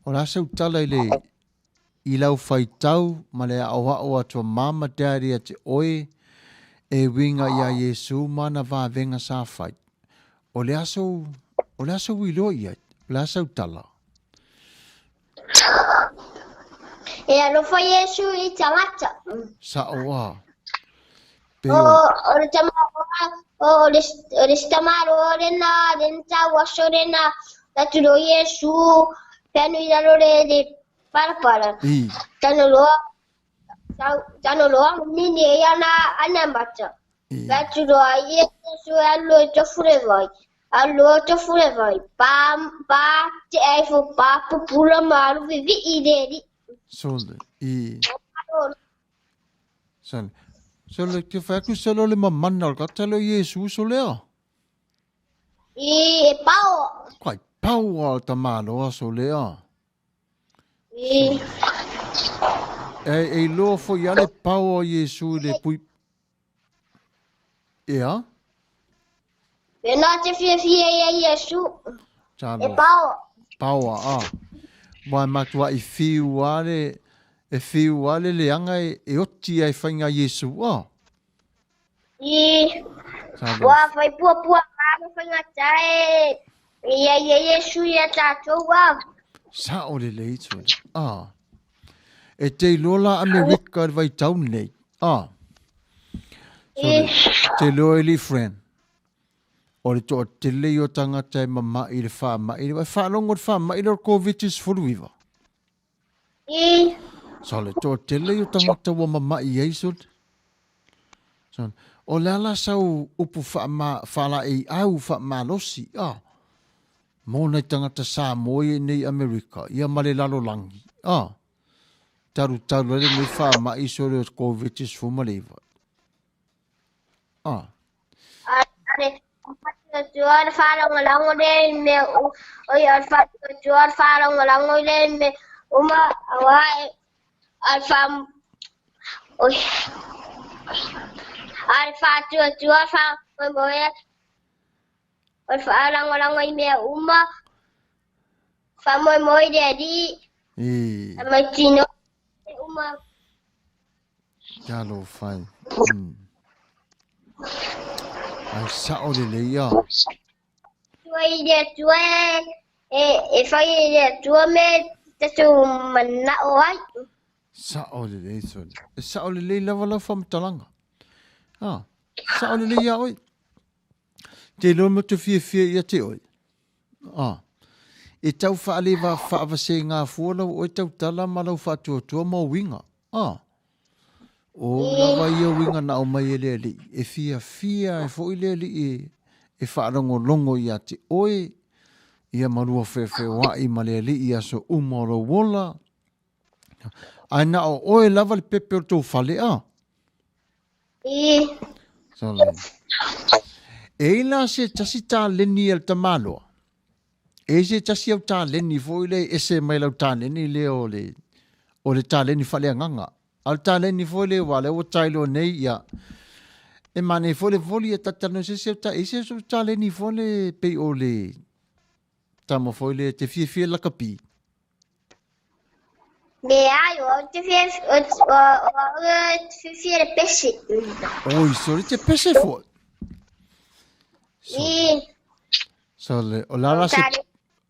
o le a sau tala i le, i lau faitau ma le aʻoaʻo atu a Mama, Daddy ia te oe e uiga iā Iesu ma ana vavega sa fai. O le a sou, o le a sou iloa i ai? O le a sau tala? E alofa Iesu i tagata. Sa'o a. Pei o. O le tama o le o le tamaloa lena lena tau aso lena atu loa Iesu pe anu i lalo le le palapala. I. Tano loa tano loa nini e ana ana mata. I. Atu loa Iesu e alu e tofu le vai. Alu loa tofu le vai. Pa pa te ai fo pa pupula ma alu vivi'i le alii. Sole. I. Sole. Sole, ke whai aku sole o le mamana o le kata leo Iesu sole a. I e pao. Kai pao a o tamaloa sole a. I. E, e iloa foi a le pao o Iesu i le pui. Ea? Pena te fiafia ia Iesu. Talo. E pao. Pao a a. Wai matua i whiu a le, e whiu a le leanga e, e oti ai whainga Iesu a. I. Talo. Ua whai puapua ngā whainga tae. Ia ia Iesu ia tātou a. Sa o le lei tui. A. E te iloa la Amerika i le vaitau nei. A. So, I. te iloa e li friend. O le toatele ia o tagata e mama'i i le faama'i, e faalogo i le faama'i lea o le Koviti-19. I. So, o le toatele ia o tagata ua mama'i ai, so, so, o le a la sau upu faama, faalaeiau, faamalosi, a, mo nai tagata Samoa ia i nei Amerika, ia ma le lalolagi, a, talutalu ai lenei faama'i, so, le o le Koviti-19. A. Ale, faatuatua le faalagolago lea i mea oi o le faatuatua le faalagolago lea i mea uma auā e a le faa oi a le faatuatua le faamoemoe o le faalagolago i mea uma faamoemoe i le Alii I. e mautinoa uma. Talofa e. Ai sa'o lelei a. Atua i le Atua e, e fai e le Atua me tatou mana'o ai. Sa'o lelei sole. E sa'o lelei lava lau faamatalaga. A, sa'o lelei iā oe. Te iloa ma te fiafia ia te oe. A, e tau faaleva faavasega fua lau oe tautala ma lau faatuatua ma uiga. A, o lava ia uiga na aumai e le Alii, e fiafia ai foi le Alii e faalogologo ia te oe, ia ma lua feofeoai ma le Alii i aso uma o lou ola. Ae na o oe lava le pepe o le tou fale, a? I. Sole. E i la se tasi taleni a le tamaloa. E i se tasi au taleni foi le ese mai lau taleni lea o le taleni faaleagaga. A o le taleni foi le ua lea ua tailoa nei ia. E manaia foi le voli e tatalanoa se isi au ta, e i se taleni foi le pei o le tama foi le te fiafia lakapi. Leai, o au te fia, o, o, o au te fiafia le pese. Oi, sole te pese foi. I. Sole, o la la se,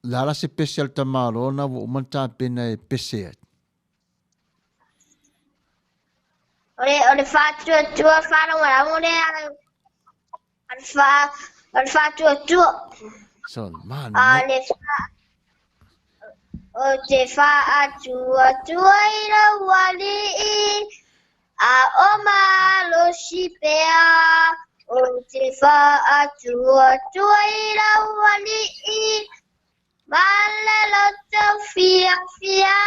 la la se pese al tamalo na ua uma tapena e pese ai. O le, o le faatuatua faalagolago lea a le fa, o le faatuatua. Sole, man. A le fa, o te faatuatua i lau alii, a o malosi pea. O te faatuatua i lau alii, ma le loto fiafia.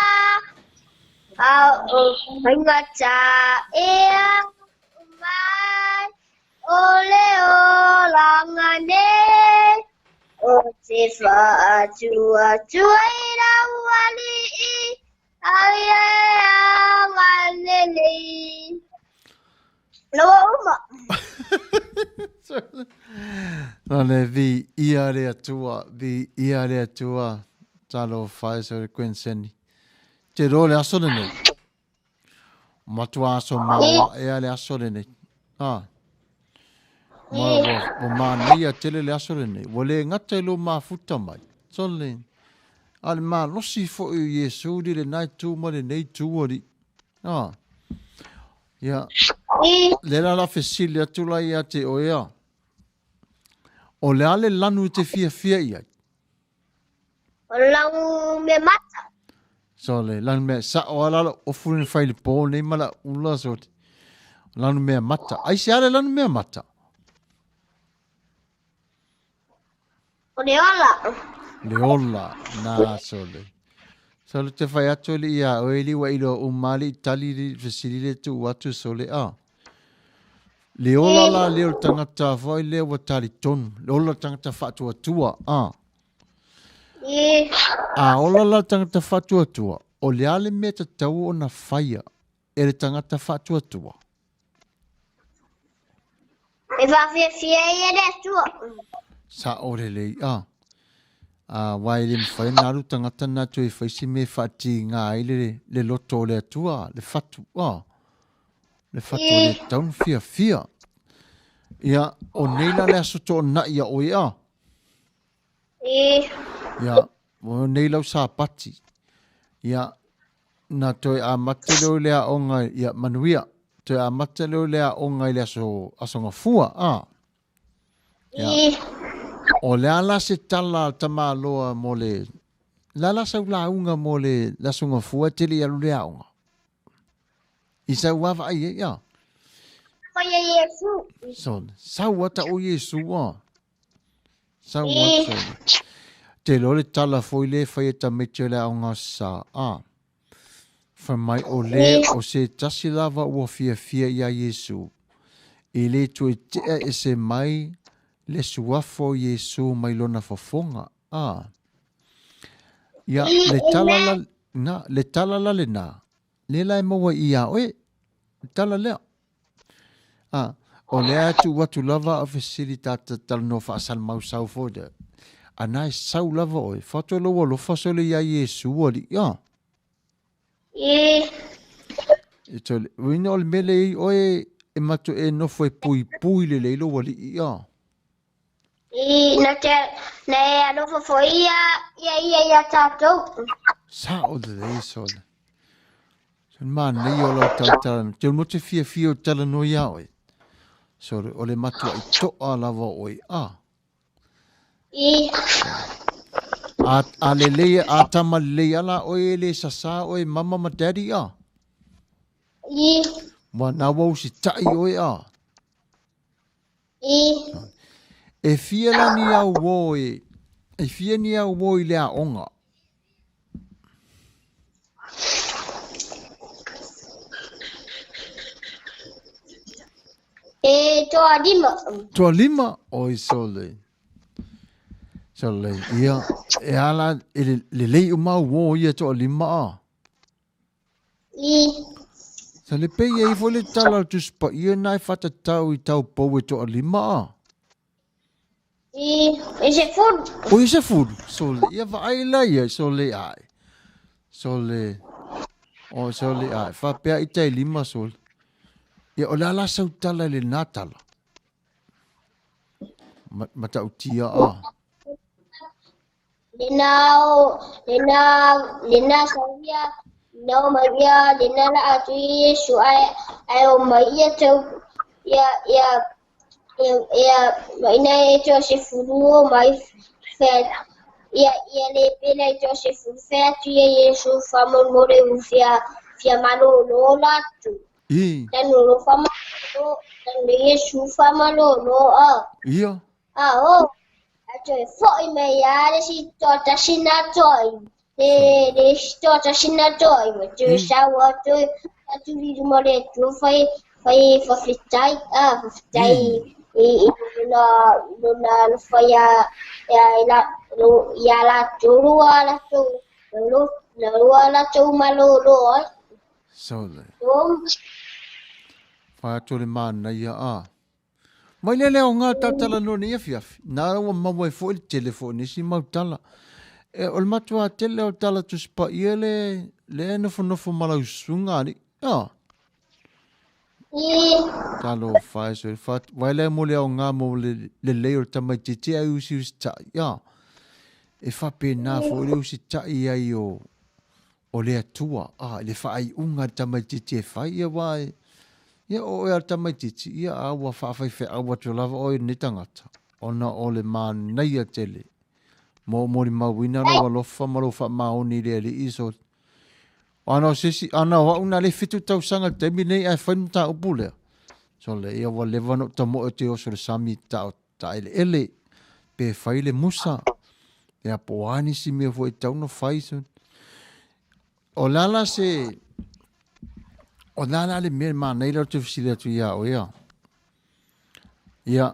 A o faigata ea mai, o le olaga nei. O te faatuatua i lau alii, ai e agalelei. Ua uma. Na le vi ia le Atua, vi ia le Atua, talofa e sole Quenseni. Te roa le aso lenei. Matua aso maoa ea le aso lenei. Ha. Ma ua manaia tele le aso lenei. Ua le gata i lou mafuta mai. Sole. A le malosi foi o Iesu li lenai tu ma lenei tu alii. Ha. Ia. Le la la fesili atu la ia te oe a. O le a le lanu i te fiafia i ai? O le lanu mea mata. So le lanu mea sa'o a la ofu le fai le po nei ma la ula so lanu mea mata. Ai se a le lanu mea mata? O le ola. Le ola, nā sole. Sole te whai atu le ia oe li wa ilo umali i tali li fesili le tu atu sole a. Le ola la le o tangata foi le wa tali tonu. Le ola tangata whaatuatua a. A ola la tangata whaatuatua. O le ale mea tatau ona whaia e le tangata whaatuatua. E whawhiawhia i e le Atua. Sa'o lelei, a. A wai le mawhai nā alu tangata nā tue i whaisi me whaatīngā ai le, le loto o le Atua, le whatu, a. Le whatu o le taunu whiawhia. Ia, o nei la le aso tō na'i a oe, a. Ia, o nei lau sāpati. Ia, Na toe amata lea o le aoga, ia, manuia. Toe amata lea o le aoga i le aso, aso gafua, a. Ia. O le a la se tala a Tamaloa mo le, le a la sau lauga mo le, le aso gafua e tele i alu le aoga? I sau a vaai ai, a. Ko ia Iesu. So, sau a ta o Iesu, a. Sau a sole. Te iloa le tala foi le fai e tamaiti o le aoga sa, a. Fai mai o le o se tasi lava ua fiafia iā Iesu, e le toe tea ese mai le suafa o Iesu mai lona fofoga, a. Ia, le tala la, na, le tala la lenā, le la e maua iā oe, le tala lea. A, o lea e tuu atu lava a fesili tata talanoa faasalamau sau foi lea. A na e sau lava oe, faato lou alofa sole iā Iesu alii, a. E. E tole, uina o le mea lea i oe e matua e nofo e puipui lelei lou alii, a. E, na te, na e alofa foi ia, ia ia ia tātou. Sa'o lelei sole. Manaia o lau talatala. Te mo te fiafia o talanoa iā oe. So, o le matuaʻi toʻa lava o oe. Ah. I. A lelei, a tama lelei ala oe e le sasā oe mama ma daddy a? I. Wa nā ua usitai oe a? I. E fia la ni au uō e, e fia ni au uō i le aoga? E toalima. Toalima? Oi sole. Sole, ia, e ala, e le, lelei uma au uō ia toalima a? I. Sa le pei e ifo le tala o le Tusi Paia na e whatatau i tau pou e toalima a? I, i se fulu. O i se fulu. Sole, ia vaai la ia, sole ai. Sole, o sole ai. Whapea i tai lima sole. Ia o le ala sau tala i le nā tala. Ma, matautia a. Lena o, lena, lena sauia, na o mai ia, lena la atu i Iesu, ae, ae o mai ia tau, ia, ia, ia, ia, ma ina e toa se fulu o mai, fe, ia, ia le pela i toa se fulu, fe atu ia Iesu, faamolemole u fia, fia malolo latou. I. Tanu lo faamalolo, tanu Iesu faamalolo a. Ia. A o, a toe foʻi mai lava le isi toatasi na toaima, le, le isi toatasi na toaima, toe sau atu, atu i luma o le Atua fai, fai faafetai, a, faafetai i, i lona, lona alofa iā, iā, ia, iā latou lua latou, la lua latou malōlō ai. Sole. Whai atu o le manaia a. Mai le leo ngā tatala noa nei afiafi. Nā ua maua ai foi le tele foi o nisi mau tala. E, o le matua tele o tala Tusi Paia le, le nofonofo ma lau susuga alii. Ah. Talofa e sui. Fa, vai le mo le aoga mo le lelei o le tamaitiiti ai usiusitai. Ah. E faapena foi le usitai ai o, o le Atua, a, i le faaiuga a le tamaitiiti e fai, ia aua e, ia o oe a le tamaitiiti, ia a ua faafaifeau atu lava oe i lenei tagata, ona o le manaia tele mo molimauina lou alofa ma lou faamaoni i le Alii so ana o se isi, ana o au na le 7 tausaga i le taimi lenei ae fai le mataupu lea. So le, ia ua leva ona ou tamoe ou te oso i le sami ta, taeleele, pe fai le musa, ia po o a nisi mea foi e tatau ona fai. So, o le a la se, o le a la le mea manaia lea ou te fesili atu iā oe a? Ia,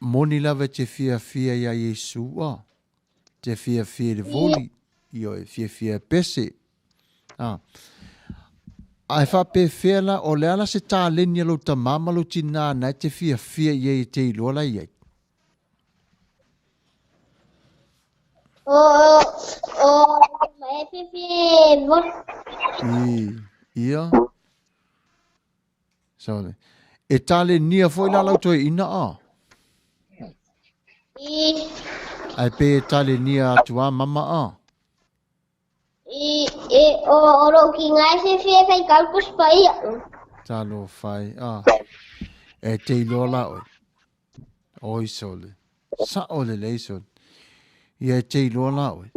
moni lava e te fiafia iā Iesu a, te fiafia i le voli, ioe, fiafia e pese. A, ae faapefea la, o le a la se taleni a lou tamā ma lou tinā na e te fiafia i ai e te iloa la i ai? O, o, o, e fiafia e voli. I, ia. Sorry. E talenia foi la lau toeaina a? I. Ae pe e talenia atu a mama a? I, e, o, o lou kinga e fiafia e fai kalkus paia. Talofa e, a. E te iloa la oe. Oi sole. Sao lelei sole. Ia e te iloa la oe.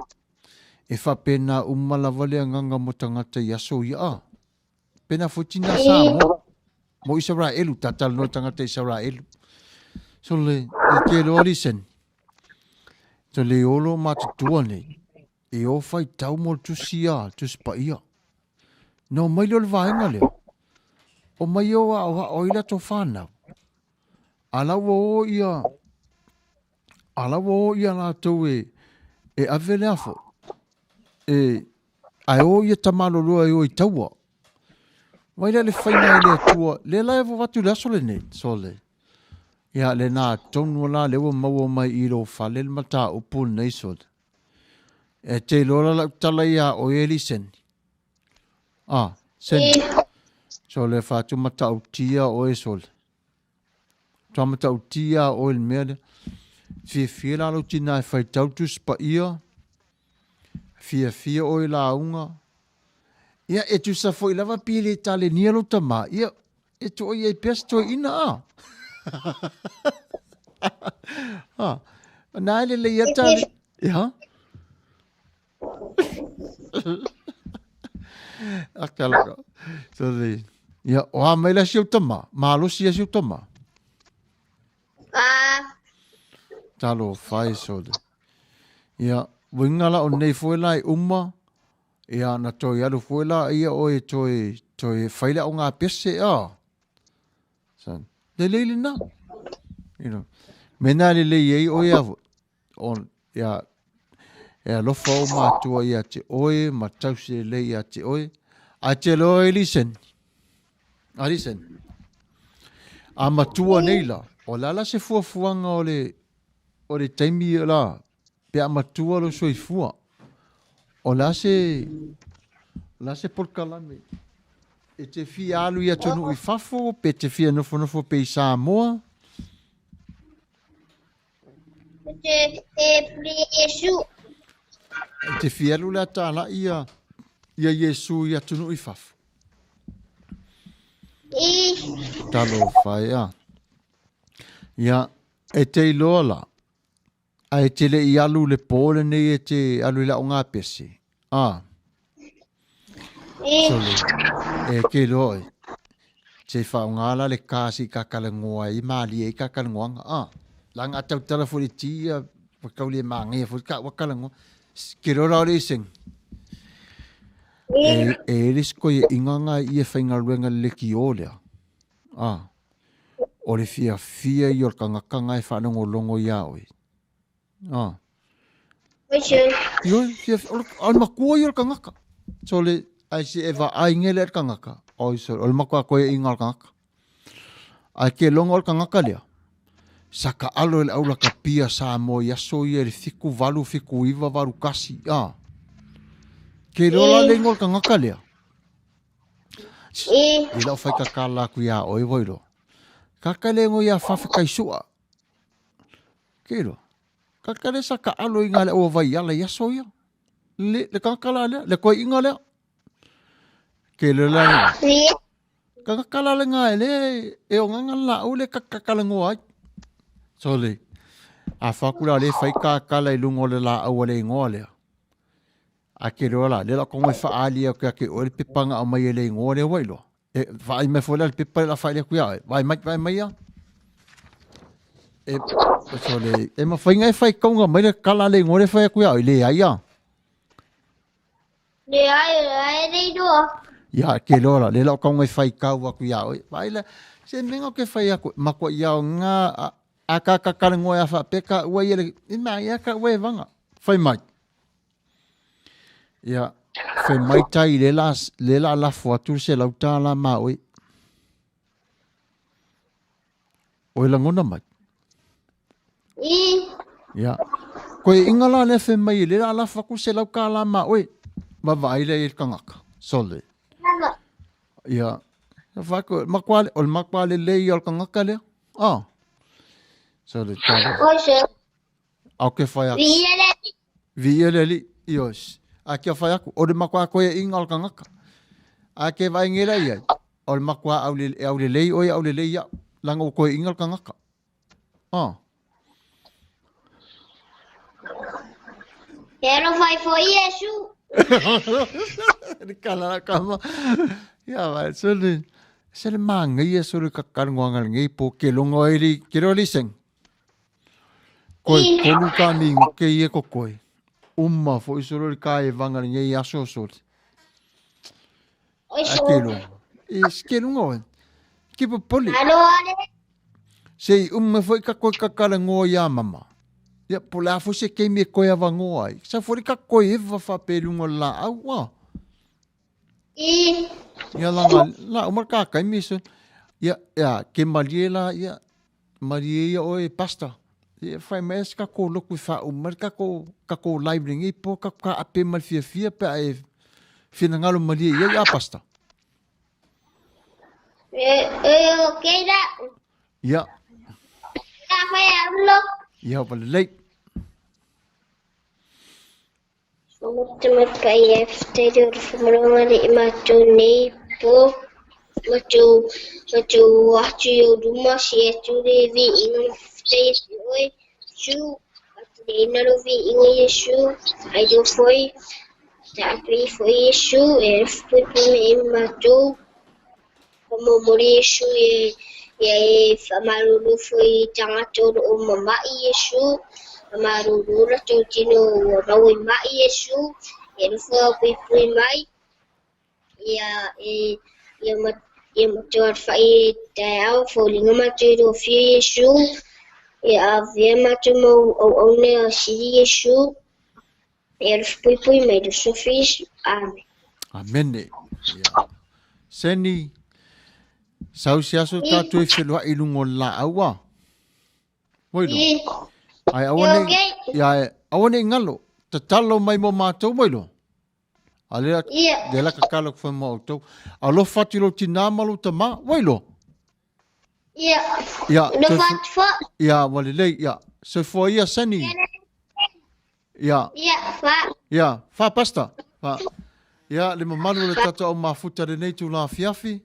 E faapena uma lava le agaga mo tagata i aso ia a. Pena foi tina Samoa. Mo Isaraelu, tatalanoa tagata Isaraelu. Sole, e te iloa listen. Sole olo matutua nei. E o faitau mo le Tusi a, le Tusi Paia. Na omai lea o le vaega lea, omai o aoao ai latou fanau. A la ua o ia, a la ua o ia latou e, e ave le afo, e, ae o ia tamaloloa e o i taua. Vai lea le faiga e le Atua, lea la e avatu i le aso lenei, sole. Ia, lena tonu la lea ua maua mai i lou fale le mataupu lenei, sole. E te iloa la lau tala iā oe e liseni. Ah, seni. Sole fatu matautia oe sole. Tua matautia oe le mea lea. Fiafia la lou tina e faitau Tusi Paia. Fiafia oe lauga. Ia, e tusa foi lava pe le talenia lou tamā, ia, e toʻa ai pea se toeaina a. A, na e lelei a tale. Ia. Akalaka. So le, ia, o a mai la si au tama, malosi ia si au tama. Ah. Talo fai so le. Ia, winga la o nei foi la i uma, ia na toi alu foi la ia o e toi, toi fai le au ngā pese a. So, le leile na. You know, me nā le lei ei o ia, o, ia, e alofa o mātua ia te oe, ma tausi le lei ia te oe. A te loa e listen. A listen. A matua nei la, o la la se fuafuaga o le, o le taimi la, pe a matua lo soifua. O la se, la se polokalame e te fia alu i atunuu i fafo, pe te fia nofonofo pe i Samoa. Te e pule Iesu. E te fia alu le atalai ia, ia Iesu i atunuu i fafo. I. Talofa e a. Ia, e te iloa la, a e te le i alu le pō lenei e te alu i le aoga pese. A. I. Sole, e ke iloa oe. Se i whaonga la le kasi ka kalangoa i malie i ka kalangoanga. A. La ngā tautala fo le tia, wakauli e māngia fo ka wakalangoa. Ke roa la o le iseng. E, e elis koe e inganga i e whaingaluenga le ki o lea. A. O le fiafia ia o le kagakaga e faalogologo iā oe. A. Ioe, fiafia, o le, o le makua ia o le kagaka. So le, ae se e vaai gele le kagaka, oi so, o le makuā koeʻiga o le kagaka. Ae ke loga o le kagaka lea, sa kaʻalo e le aulakapia Samoa i aso ia i le 78, 79, 81, a. Ke iloa la le igoa o le kagaka lea. I lau fai kakala aku iā oe ua iloa. Kaka le igoa ia Whawhekaisua. Ke iloa. Kaka le sa kaʻalo i ngā le aua vai ala i aso ia. Le, le kaka la lea, le koeʻiga lea. Ke le la lea. Kaka la le ngā e le, e o nganga la au le kakakala ngoa ai. So le, a whaku la le whai kakala i lunga o le la aua le ingoa lea. A ke loa la, le la kongo e whaali au ke ake oe le pepa nga au mai e le ingoa lea wai loa. E whaai mai fo lea le pepa le la whaali aku ia oe. Vai mai, vai mai ia. E, so le, e mawhainga e whai kaunga mai le kala le ingoa le whai aku ia oe, le ai ia. Le ai, le ai le iloa. Ia, ke loa la, le la kaunga e whai kau aku ia oe. Vai le, se menga ke whai aku, makua ia o ngā, a, a ka kakara ngoe a whapeka, ua ia le, i mea ia ka ua e vanga. Whai mai. Ia, fai mai tai le la, le la lafo atu se lauta la ma oe. Oe langona mai. I. Ia. Koe inga la le fai mai le la lafo aku se lauta la ma oe. Ma vaai le i kangaka. Sole. Ia. Whako, makwale, o le makwale le i o le kangaka lea. Ah. Sole, talo. Oi se. Au ke whai aku. Viia le alii. Viia le alii, ios. A kia whai aku, o le makua koe e inga o le kangaka. A ke vai ngela ia, o le makua au le, au le lei oe au le lei iau. Langa o koe inga o le kangaka. Ah. He alofa i fo Iesu. Le kala la kama. Ia vai, so le, se le māngaia so le kakarangoanga le ngei po ke longo ai li, ke roa li seng. Koe kolu ka mi ke ie ko koe. Uma fo i solo le ka e vanga le ngei aso soli. Oi A so. ke longo. E ske longo oe. Ke popoli. Alo ale. Se i uma fo i ka koe kakala ngoa ia mama. Ia po le afo se keimi e koe awa ngoa ai. Sa fo ka koe ewa fa pe lungo la au a. I. Ia langa la uma ka kaimi se. Ia ia ke malie la ia Marie ia oe pastor. E whai mai se kako loku i wha uma kako kako live lengi po kako ka ape mal fia fia pe e whina ngalo malie ia ia pastor. E e okay la. Ia. Ka whai a ulo. Ia wale lei. Matamata ia faafetai le whakamanawa le i mātou nei po matou matou atu i o luma si atu le viiga ma faafetai e si oe Iesu atuleina lo viiga Iesu ai lo foi ta atu i foi Iesu e puipui me i matou Whakamomori Iesu e ia e whaamalulu foi i tagata o loo mama'i Iesu whamalulu latou tino ua maua i ma'i Iesu ia alofa puipui mai ia e ia ma ia matou alafai i taeao foliga matou i lou afio Iesu ia avea matou ma auauna sili Iesu ia alofa puipui mai lou suafa Iesu. Amen. Amene. Ia. Seni, sau se aso tātou e wheloai i lunga o le laau a. Moi lo. Ai aua nei, ia, aua nei ngalo. Tatalo mai mo mātou moi lo. A lea, lea la kakalo ku mo outou. Alofa atu i lou tinā ma lou tamā, wai lo. Ia. Ia. Alofa atu fo. Ia, ua lelei, ia. Soifua ia, Seni. Ia. Ia, fa. Ia, fa pasta. Fa. Ia, le mamalu o le tatou au mafuta lenei tula afiafi.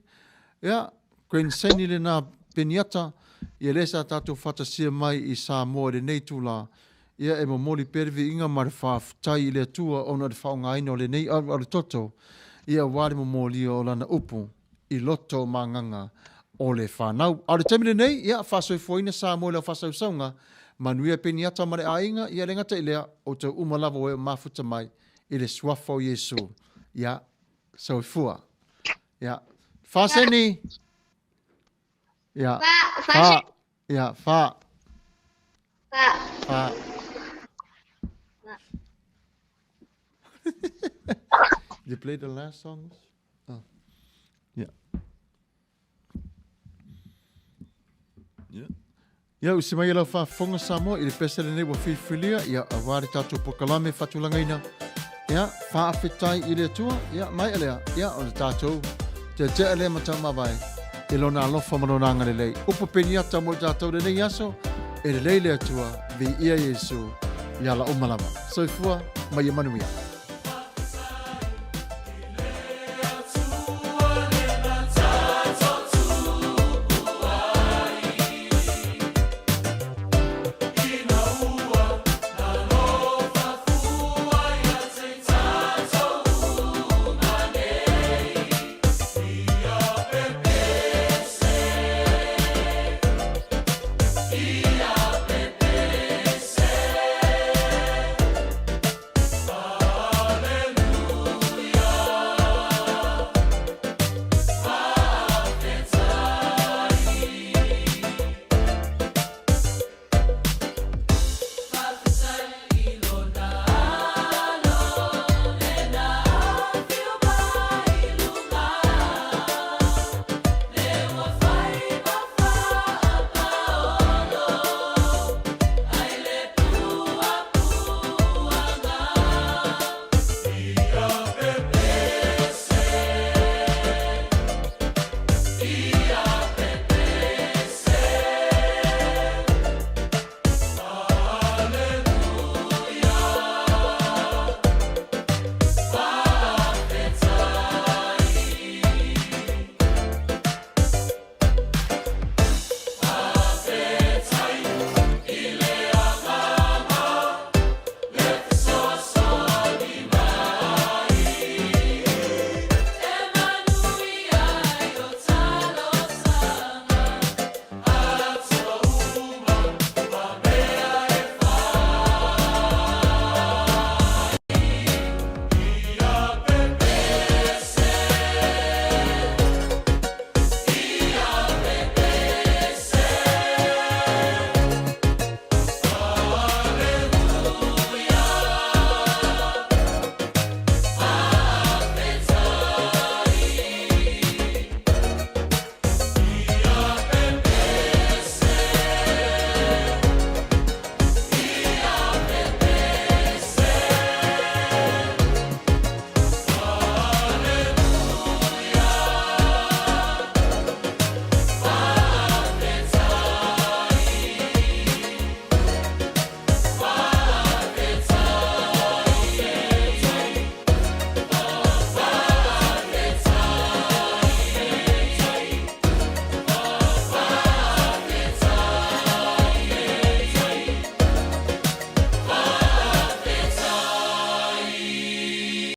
Ia, Gwen Seni lena Peniata, ia lea sa tatou faatasia mai i Samoa i lenei tula. Ia, e momoli pea le viiga ma le faafetai i le Atua ona o le faaaogaina o lenei alualu toto, ia aua le momolia o lana upu i loto o magaga o le fanau. A o le taimi lenei, ia, faasoifuaina Samoa i lau faasausauga, manuia Peniata ma le aiga, ia le gata i lea, outou uma lava ua e mafuta mai i le suafa o Iesu. Ia, soifua. Ia, fa seni. Ia, fa. Fa. Ia, fa. Fa. Fa. You play the last songs? Oh. Yeah. Yeah. Ia, usi mai e lau faafofoga Samoa i le pese lenei ua filifilia, ia, auā le tatou polokalame faatulagaina. Ia, faafetai i le Atua, ia, maea lea, ia, o le tatou teatea lea ma taumavae i lona alofa ma lona agalelei. Upu peniata mo i tatou lenei aso, e lelei le Atua, viia Iesu, i ala uma lava. Soifua ma ia manuia.